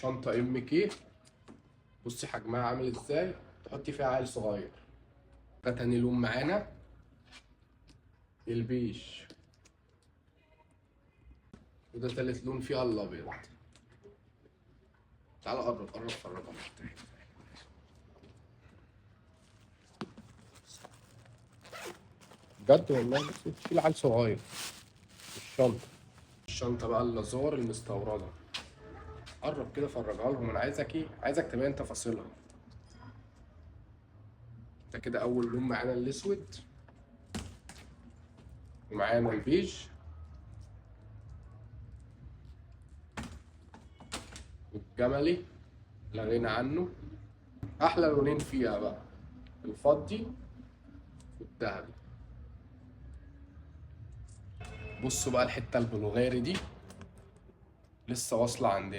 شنطة MK، بصي حجمها عامل ازاي، تحطي فيها عيل صغير. ده تاني لون معانا البيج، وده تالت لون فيها الابيض. تعال قرب قرب فرجها. بجد والله بصي تشيل عيل صغير الشنطة. الشنطة بقى اللازار المستوردة، قرب كده فرجها لهم. انا عايزك ايه، عايزك تبين تفاصيلها. ده كده اول لون معانا الاسود، ومعانا البيج، والجملي لا غنى عنه. احلى لونين فيها بقى الفضي والذهبي. بصوا بقى الحتة البلغاري دي لسه واصلة عندنا.